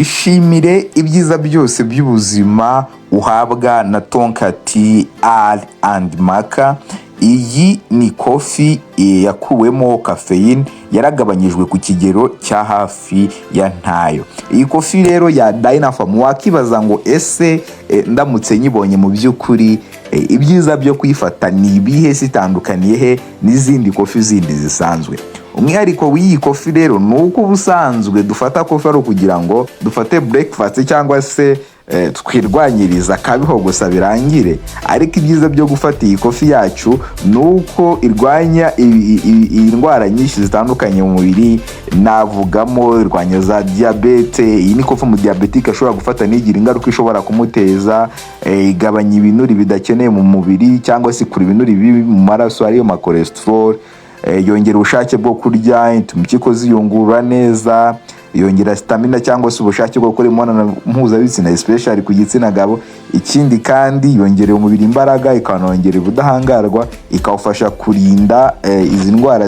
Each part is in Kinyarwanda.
Ishimire ibyiza byose by'ubuzima uhabwa na Tonka Tea and Maca. Iyi ni coffee yakuwemo caffeine, yaragabanyijwe ku kigero cya hafi ya ntayo. Iyi coffee rero ya Dynapharm, wakibaza ngo ese ndamutse nyibonye, mu by'ukuri ibyiza byo kuyifata ni ibihe? Zitandukaniye he n'izindi coffee zindi zisanzwe? Umwihariko w'iyi coffee rero ni uko ubusanzwe dufata coffee ari ukugira ngo dufate breakfast cyangwa se twirwanyiriza akabiho gusa birangire. Ariko ibyiza byo gufata iyi coffee yacu ni uko irwanya indwara nyinshi zitandukanye mu mubiri. Navugamo irwanya za diyabete. Iyi ni coffee umudiyabetike ashobora gufata ntigire ingaruka ishobora kumuteza. Igabanya ibinure bidakeneye mu mubiri cyangwa se ikura ibinure bibi mu maraso, ariyo ma cholesterol. Yongera ubushake bwo kurya, ituma impyiko ziyungurura neza, yongera stamina cyangwa se ubushake bwo gukora imibonano mpuzabitsina, especially ku gitsina gabo. Ikindi kandi, yongerera umubiri imbaraga, ikanongera ubudahangarwa, ikawufasha kurinda izi ndwara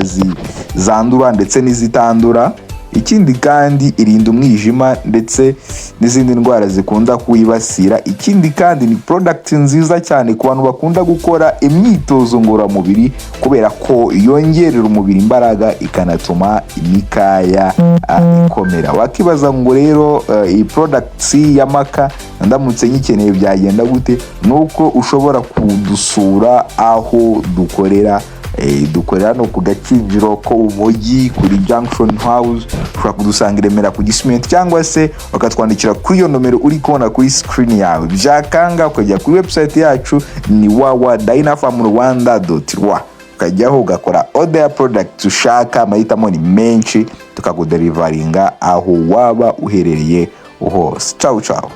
zandura ndetse n'izitandura. Ikindi kandi, irinda umwijima ndetse n'izindi ndwara zikunda kuwibasira. Ikindi kandi, ni product nziza cyane ku bantu bakunda gukora imyitozo ngororamubiri, kubera ko yongerera umubiri imbaraga, ikanatuma imikaya ikomera. Wakibaza ngo rero iyi product ya Maca ndamutse nyikeneye byagenda gute? Ni uko ushobora kudusura aho dukorera. Dukorera hano ku Gakinjiro ko mu mujyi, kuri Junction House. Ushobora kudusanga i Remera ku Gisimenti, cyangwa se bakatwandikira kuri iyo nomero uri kubona kuri screen yawe. Byakanga ukajya kuri website yacu, ni www.dynapharmrwanda.rw, ukajyaho ugakora order ya product ushaka. Amahitamo ni menshi, tukakudeliveringa aho waba uherereye hose. Ciao ciao.